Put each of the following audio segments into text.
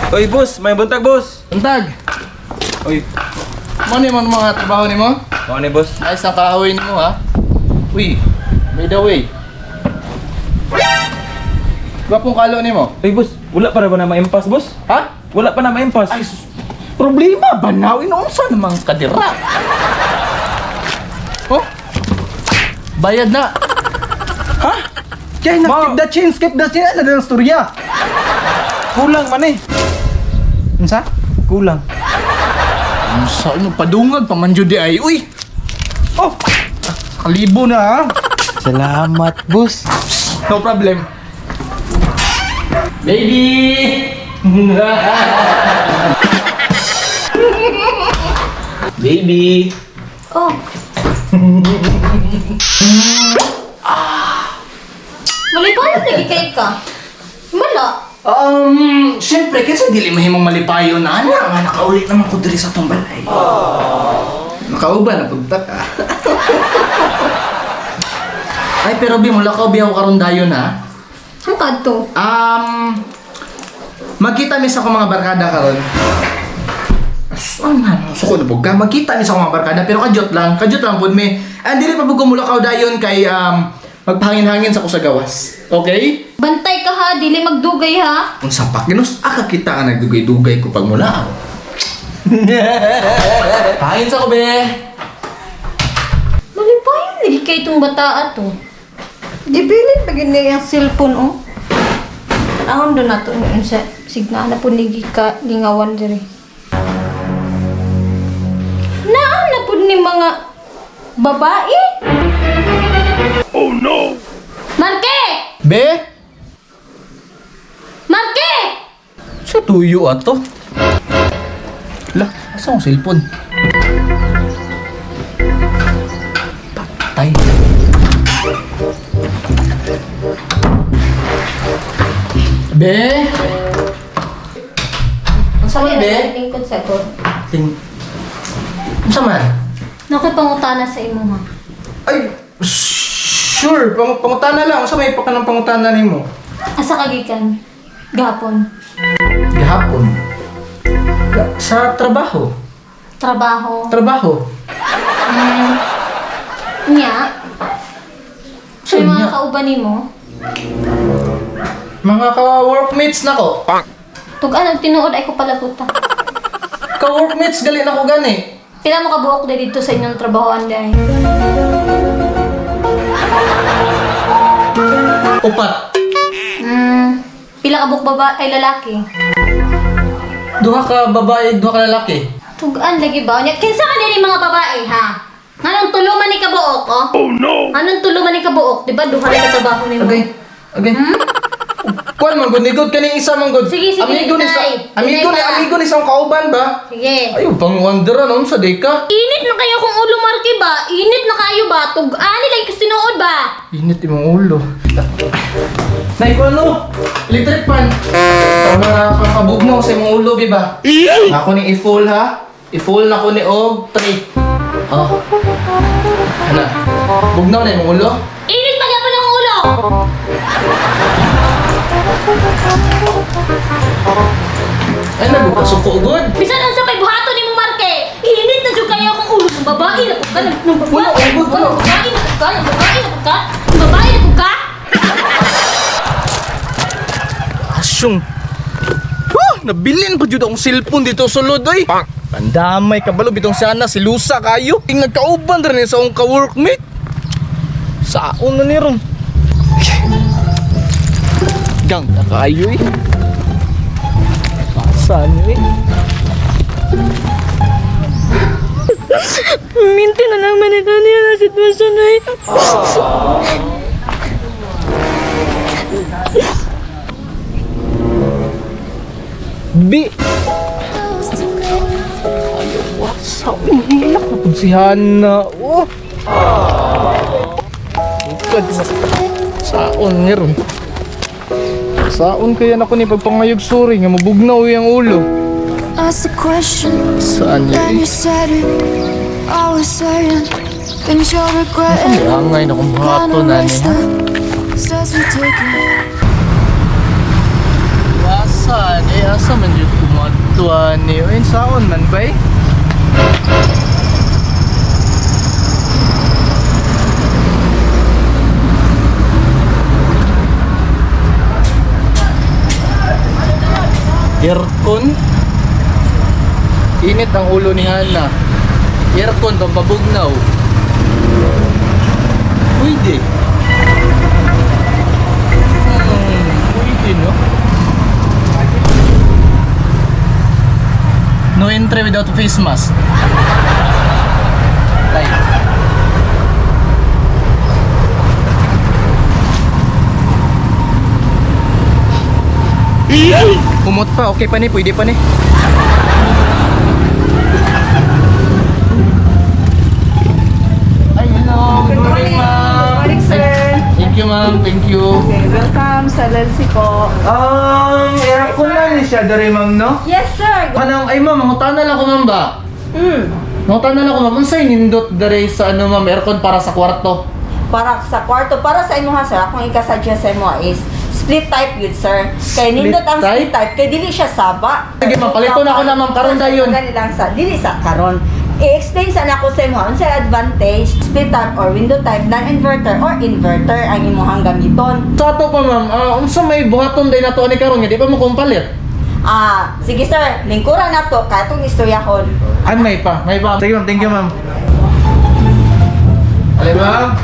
Oy, boss, may buntag, boss. Buntag. Oy, Mo ni man mga trabaho nimo? mao ni boss. Ayos ang kahoy nimo ha. Uy, by the way. Gwapong kalo nimo. Oy, boss, wala pa ra ba na ma-impas, boss? Ha? Wala pa na ma-impas. Ay, problema ba na? Inuunsa namang kadira? Oh? Bayad na. Ha? Kaya na, keep the change, keep the change. Ano na storya? Kulang man eh. Unsa? Kulang. Unsa imo padungag pa man jud di ay. Uy, Oh! Kalibo na ha? Salamat, boss. No problem. Baby! Baby. Oh. Malipayon lagi kay ka. Wala. Siyempre, kasi dili mahimong malipayon na ana nga nakaulit naman ko diri sa tong balay. Nakauban na punta ka. Ay, pero bi, mula ka biyaw karon dayon ha. Ang kadto. Magkita mi sa akong mga barkada karon. Ano na, suko na pud ka. Magkita mi sa akong mga barkada pero kadyot lang pud mi. And dili pa pud ko mulakaw dayon kay magpahangin-hangin sa ko sa gawas. Okay? Bantay ka ha, dili magdugay ha. Unsa pa ginus aka kita nga nagdugay-dugay ko pag mula ako. Hangin sa ko be. Malipayon lagi kay itong bata ato. Gibilin pa gini ang cellphone oh. Ahon do nato ni unsa signa na pud ni gika lingawan diri. Naa na pud ni mga babae. Oh no. Marke! Be? Marke! Sa tuyo ato. La, asa akong cellphone? Patay. Be? Unsa man, be? Lingkod sa ko. Ting. Unsa man? Nakipangutana sa imo ha. Ay, sure. Pangutana lang. Unsa may pa kanang pangutana nimo? Asa ka gikan? Gapon. Gahapon. Sa trabaho. Trabaho. Trabaho. Nya. Sa Sa mga nya? kauban nimo. Mga ka-workmates nako. Tug-an ang tinuod ay ko palaguta. Ka-workmates gali nako gani. Pila mo kabuok de dito sa inyong trabahoan day? Upat. Pila ka buok baba ay lalaki. Duha ka babae, duha ka lalaki. Tug-an lagi ba? Nya kinsa ka nini mga babae ha? Anong tulo man ni kabuok oh? Oh no. Anong tulo man ni kabuok? Di ba duha ra ka trabaho nimo? Okay. Okay. Kuan man gud, nigod kaning isa man gud. Sige, sige, Amigo ni sa inay. amigo Inay ni pa. amigo ni sa akong kauban ba? Sige. Ayo pang wonder ano sa day ka. Init na kayo kung ulo Marky ba? Init na kayo ba? Tug-an nila yung tinuod ba? Init imong ulo. Nay ko ano? Electric fan. Para pangkabugnaw sa imong ulo, di ba? Ako ni i-full ha. I-full na ko ni og 3. Oh. Ana. Bugnaw na imong ulo. Init pa gyapon ang ulo. Ay nagpasuko gud. Bisan unsa pay buhaton nimo Marke. Init na jud kayo kung ulo ng babae na pud ka ng babae. Wala, na pud ka, wala. ng babae na pud ka, ng babae na pud ka, ng babae na pud ka. Asyong. Huh, nabilin pa jud akong cellphone dito sa sulod oy. Pandamay kabalo bitong sana si Lusa kayo. Ing nagkauban rin sa akong ka-workmate. Saon na ni ron. Gang na kayo eh. Saan eh? Minti na naman ito niya na sitwasyon ay. B. Ayaw, wasa. Hilak na pud si Hana. Oh. Bukad na. Saon ni ron. Saon kaya nako ni pagpangayog sorry nga mabugnaw yung ulo. Ask the question, Saan niya then eh? you said it. I was saying things you're regretting. Angay na kung buhato Gonna na waste ni ha. the steps we've taken. Asa ni? Asa man jud kumadtuan ni? Uy, saon man bay? Aircon? Init ang ulo ni Hana. Aircon, pampabugnaw. Pwede. Pwede, no? No entry without face mask. Tay. Kumot pa, okay pa ni, pwede pa ni. Ay, hello. Good morning, ma'am. Morning, sir. Thank you, ma'am. Thank you. Okay, welcome sa Lensi po. Aircon lang ni siya dere, ma'am, no? Yes, sir. Kanang, ay ma'am, mangutana lang ko, ma'am ba? Mangutana lang ko, ma'am. Unsay nindot dere sa ano, ma'am, aircon para sa kwarto? Para sa kwarto, para sa imo ha, sir, akong ika-suggest sa imo is split type yun, sir. Kay Split nindot ang type? split type, kay dili siya saba. Sige, ma'am, palito na ako na, ma'am. Karon dayon. Gani lang sa, dili sa karon. I-explain sa nako sa imo unsay advantage split type or window type, non-inverter or inverter ang imuhang gamiton. Sa ato pa, ma'am, unsa may buhaton day nato ani karon nga di pa mo kumpalit? Ah, sige sir, lingkuran na to katong istoryahon. Ay, may pa, may pa. Sige, ma'am, thank you, ma'am. Alay, ma'am.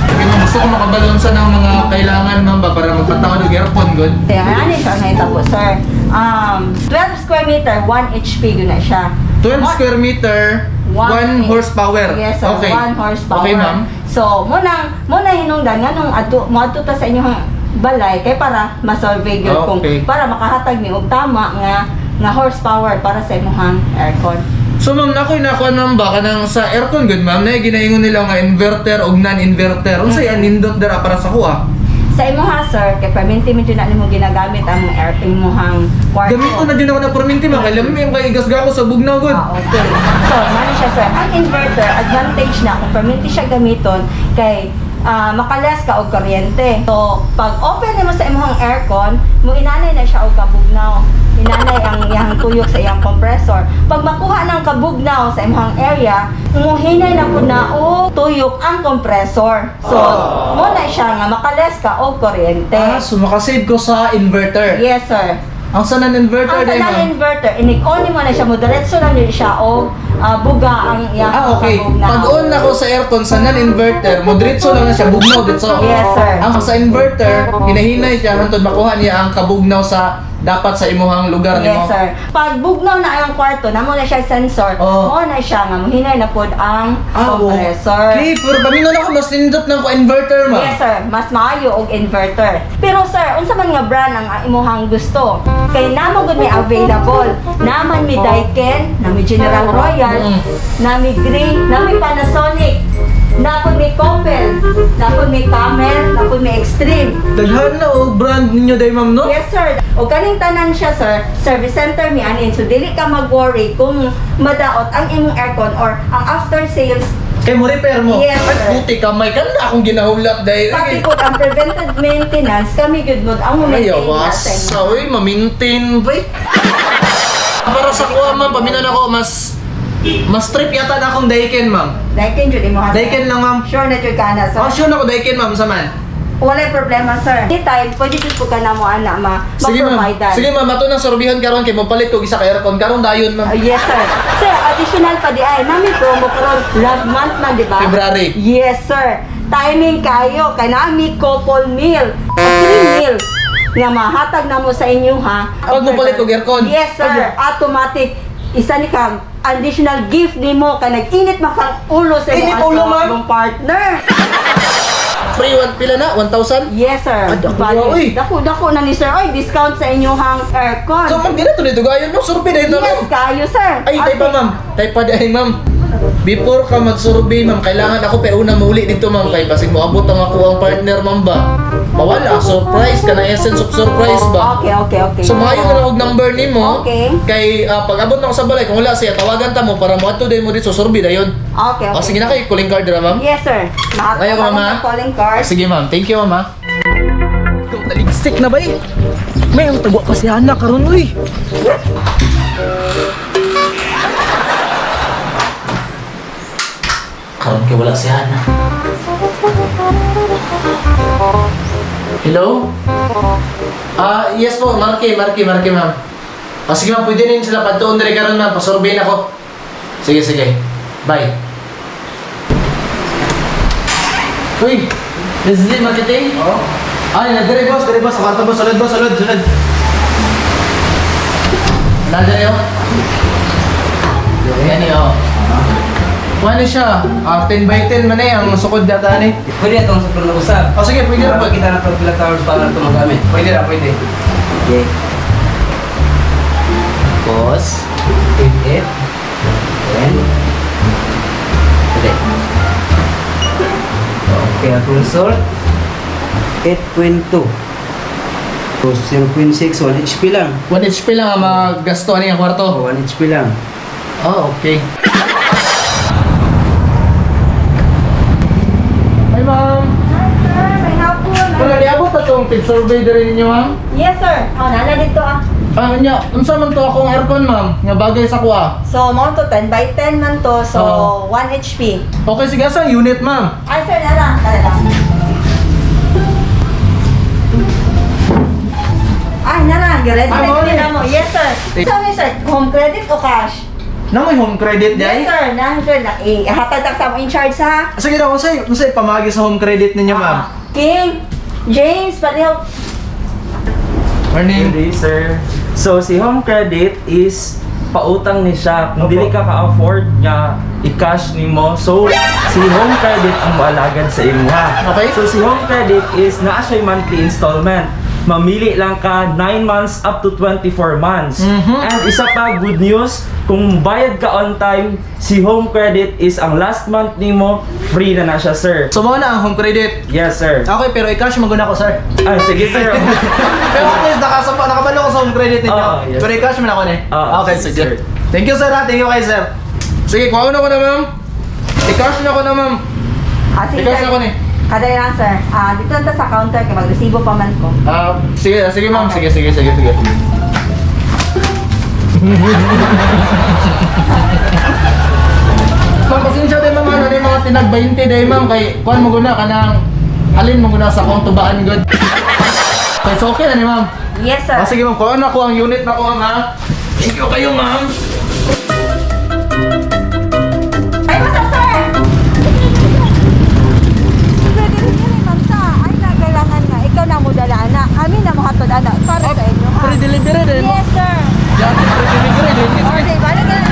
Sige, ma'am, gusto ko makabalon sa ng mga kailangan, ma'am, ba, para magpatawad og aircon, good? Kaya ano siya ang nahitabo, sir? 12 square meter, 1 HP yun na siya. 12 square meter, 1 horsepower. Yes, sir. Okay. 1 horsepower. Okay, ma'am. So, mo nang mo na hinungdan nga nung adto moadto ta sa inyong balay kay para ma-survey gyud kung Okay. para makahatag ni og tama nga nga horsepower para sa imong aircon. So ma'am, nakoy nakuha ma'am ba kanang sa aircon good ma'am na ginaingon nila nga inverter og non-inverter. Unsay anindot dira para sa kuha? Sa imong ha, sir, kay perminti medyo na nimo ginagamit ang air imong kwarto. Gamit ko na din ako na perminti ma'am kay lami yung kay gasga ko sa bugnaw good. Ah, okay. So, mano siya sir, ang inverter, advantage na kung permanente siya gamiton kay makalas ka og kuryente. So, pag open nimo sa imong aircon, mo inanay na siya og kabugnaw. Inanay ang iyang tuyok sa iyang compressor. Pag makuha ng kabugnaw sa imong area, muhinay na pud na og tuyok ang compressor. So, mo na siya nga makalas ka og kuryente. Ah, so makasave ko sa inverter. Yes, sir. Ang sa non-inverter Ang day sa ma'am. inverter, inig-on mo na siya, mo diretso na niyo siya o buga ang iyang Ah, okay. kabugnaw. Pag on ako sa aircon sa non-inverter, mo diretso lang na siya bugnaw ditso. Yes, sir. Ang sa inverter, hinahinay siya hantod makuha niya ang kabugnaw sa dapat sa imuhang lugar nimo. Yes, sir. Pag bugnaw na ang kwarto, namo na siya sensor, Oh. mo na siya nga muhinay na pod ang Ah, compressor. Okay, pero paminaw na ako, mas nindot na ako inverter, ma'am. Yes, sir. Mas maayo og inverter. Pero sir, unsa man nga brand ang imuhang gusto? Kay namo gud may available. Naman mi Daikin, nami General Royal, nami Grey, nami Panasonic, napod mi Coppel, napod mi Camel, napod mi Extreme. Daghan na og brand ninyo day ma'am no? Yes, sir. O kaning tanan siya, sir, service center mi anin. So dili ka mag-worry kung madaot ang imong aircon or ang after sales. Kay mo repair mo. Yes, Ay, sir. puti kamay ka na akong ginahulap dahil. Pati po ang preventive maintenance, kami gud mo ang Ay, maintain natin. awas. Uy, ma-maintain ba eh? Para sa kuha ma'am, paminan ako mas mas trip yata na akong Daikin ma'am. Daikin jud imo ha, sir. Daikin lang ma'am. Sure na jud ka na, sir. Oh, sure na ako Daikin ma'am sa man. Walay problema, sir. Anytime, pwede jud po ka na mo ana ma Sige ma'am. ma-providean. Sige ma'am, ato nang sorbihan karon kay mopalit ko isa ka aircon karon dayon ma'am. Yes, sir. Sir, additional pa di ay nami promo karon love month man, di ba? February. Yes, sir. Timing kayo kay nami couple meal. Three meals nga mahatag na mo sa inyo ha. Pag mopalit og aircon. Yes, sir. Automatic. Isa ni kang additional gift nimo kay nag-init man kang ulo sa Init imong ulo, asawa, ma'am? imong partner. Free one pila na 1,000. Yes, sir. Ay, dako, Value. uy. Dako, dako na ni sir. Oy, discount sa inyong aircon. So ma'am, dili to dito gayon no survey dahil Yes, kayo, sir. Ay, tay pa ma'am. Tay pa di ay ma'am. Before ka mag-survey ma'am, kailangan ako pa una muli dito ma'am kay basig moabot ang ako ang partner ma'am ba. Mawala surprise ka na essence of surprise ba. Okay. So maayo na lang og number nimo. Okay. Kay pag abot na ako sa balay kung wala siya tawagan ta mo para moadto din mo dito survey dayon. Okay. O sige na kay calling card ra ma'am. Yes, sir. Ayaw ko, Makakuha mama. ng calling card. Sige ma'am, thank you ma'am. Taligsik na ba eh? May ang tagwa pa si Hana karon uy. Karon kay wala si Hana. Hello? Ah, yes po, Marky, Marky, Marky, ma'am. Ah, sige ma'am, pwede na yun sila pagtuon diri karon ma'am, pasurvey na ko. Sige, sige. Bye. Uy, Leslie Marketing? Oo. Ay, na dire boss, dire boss, sa kwarto boss, sulod boss, sulod, sulod. Nandun yun? Yan yun. Kuha ni siya. Ah, 10 by 10 man eh, ang sukod data ni. Pwede na itong sa usap. Oh, sige, pwede na. Pag kita na pag pila towers para ito magamit. Pwede na, pwede. Okay. Tapos, 8, 8, 10, 3. Okay, ang result, 8.2. So, 0.6, 1 HP lang. 1 HP lang ang magasto ani ang kwarto. Oh, 1 HP lang. Oh, okay. Hi, ma'am. Hi, sir. May hapon. Wala, niabot na itong tip survey diri ninyo, ma'am. Yes, sir. Oh, nana dito ah. Ah, nya, unsa man to akong aircon, ma'am? Nga bagay sa kuha. So, mo to 10 by 10 man to. So, Oo. 1 HP. Okay, sige, asa ang unit, ma'am? Ay, sir, nana. Tara lang. Ay, nana. Ready Ah, na mo na mo. Yes, sir. So, sir, home credit o cash? Na may home credit Yes, day? sir. Nang, sir. Na, eh, hatag tak sa mo in charge, ha? Sige daw, unsay pamagi sa home credit ninyo, ma'am? Ah, King, James, pareho. Morning. Hindi, sir. So, si home credit is pautang ni siya. Kung Opo. dili ka ka-afford nga i-cash nimo. So, si home credit ang moalagad sa imuha. Okay. So, si home credit is naa siya'y monthly installment. Mamili lang ka 9 months up to 24 months. And isa pa, good news, kung bayad ka on time, si home credit is ang last month nimo, free na na siya, sir. So, mao na ang home credit. Yes, sir. Okay, pero i-cash man gud ako, sir. Ah, sige, sir. Pero at least nakabalo ko sa home credit ninyo. Oo, yes. Pero i-cash man ako ni. Oo, Okay, sige, sige. sir. Thank you, sir. Ha. Thank you kay sir. Sige, kuha na ko na, ma'am. I-cash na ko na, ma'am. Ah, sige, I-cash sir. na ko ni. Kada lang, sir. Ah, dito na ta sa counter kay magresibo pa man ko. Ah, sige, sige, ma'am. Okay. Sige, sige, sige, sige. Ma'am, pasensya din, ma'am. Ano yung mga tinag 20 day, ma'am. Kay, kuhan mo guna, kanang halin mo guna sa akong tubaan, good. Okay, so okay na ni, ma'am. Yes, sir. Ah, sige, ma'am. Kuha na ko ang unit na ko, ma'am, ha? Thank you kayo, ma'am. Ay, basta, sir! Pwede rin yun, eh, ma'am, sa. Ay, nagailangan nga. Ikaw na mo dala, na. Kami na mo hatod, ana. Para sa inyo, ha? Free delivery din. Yes, sir. Yan, free delivery din. Sige. Okay, balik ka na.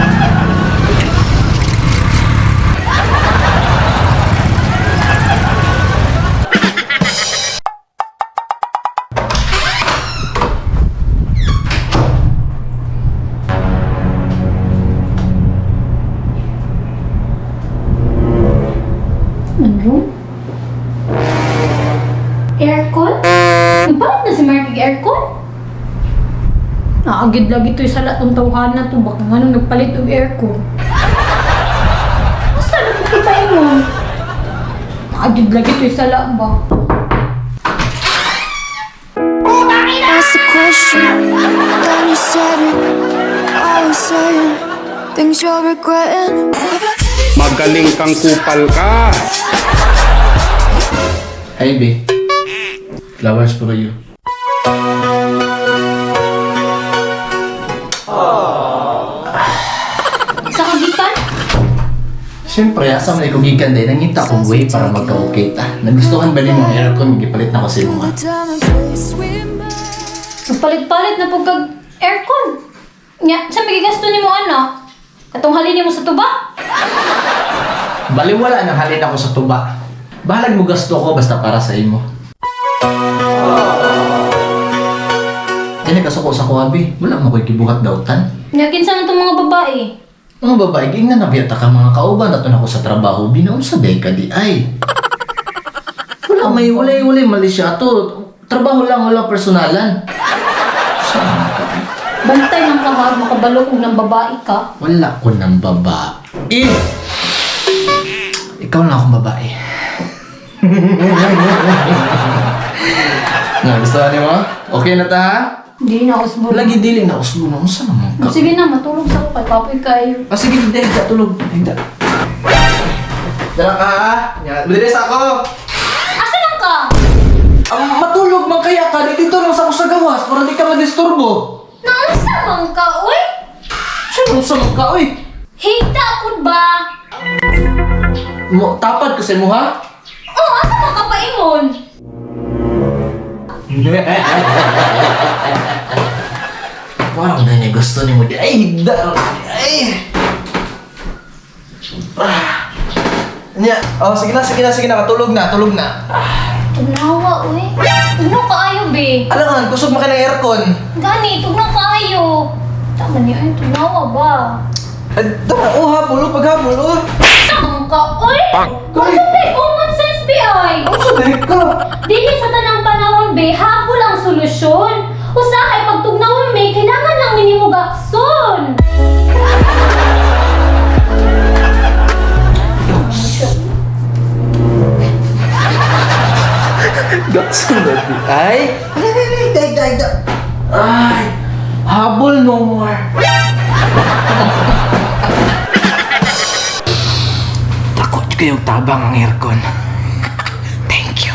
Ano? Aircon? Nagpalit na si Mark og aircon? Naagid lagi to'y sala tong tawhana to. Baka nga nung nagpalit og aircon. Basta na kita mo. Naagid lagi to'y sala ba? Asked the question, then you said it. I was saying things you're regretting. Magaling kang kupal ka. Hi, B. Flowers for you. Sa kagitan? Siyempre, asa man ikaw gikan din, nangita kong way para magka-okay ta. Nagustuhan ba nimo ang aircon, gipalit na ko sa imo. The time and place we met. Nagpalit-palit na pug kag aircon. Nya, sa magigasto nimo ana? Katong halin nimo sa tuba? Baliwala nang halin ako sa tuba. Bahalag mo gasto ko basta para sa imo. Ay, nagkasuko sa kuwabi. Wala mo ko'y gibuhat dautan. Nya kinsa man tong mga babae? Mga babae, ging na nabiyata ka mga kauban ato na ko sa trabaho, binaon sa deka di ay. Wala may walay walay mali siya ato. Trabaho lang, wala personalan. Saan ka? Bantay ng kahar makabalo kung nang babae ka. Wala ko ng babae. Ikaw na akong babae. Na, gusto niyo mo? Okay na ta? ha? Di na usbo. Lagi dili na usbo na unsa naman ka. Sige na, matulog sa ko kay kapoy kayo. Ah, sige, hindi, hindi, tulog. Hindi. Dala ka, ha? Yan, Madali sa ako. Asa lang ka? Ang matulog man kaya ka, dito lang sa ako sa gawas para di ka madisturbo. Naunsa man ka, uy? Sino sa man ka, uy? Higta pud ba? Mo, tapad ko sa imo, ha? Oh, asa man ka paingon? Parang na niya gusto ni mo di. Ay, higda. Ay! Ah. Nya, oh, sige na, sige na, sige na, katulog na, tulog na. Tugnawa, uy. Tugnaw kaayo, be. Alangan, kusog man ka ng aircon. Gani, tugnaw kaayo. Tama niya, ay, tugnawa ba? Ay, tama, oh, habol, oh, paghabol, oh. Tama ka, uy! Uy! Ano ba, common sense, be, ay! Ang sabi ka. Dili sa tanang panahon, be, habol ang solusyon. Usahay, pag tugnawon, be, kailangan lang minimog akson. Guts ko na, di. Ay! Ay, ay, ay, day, day, day. Ay! Habol no more. Takot kayong tabang ang aircon. Thank you.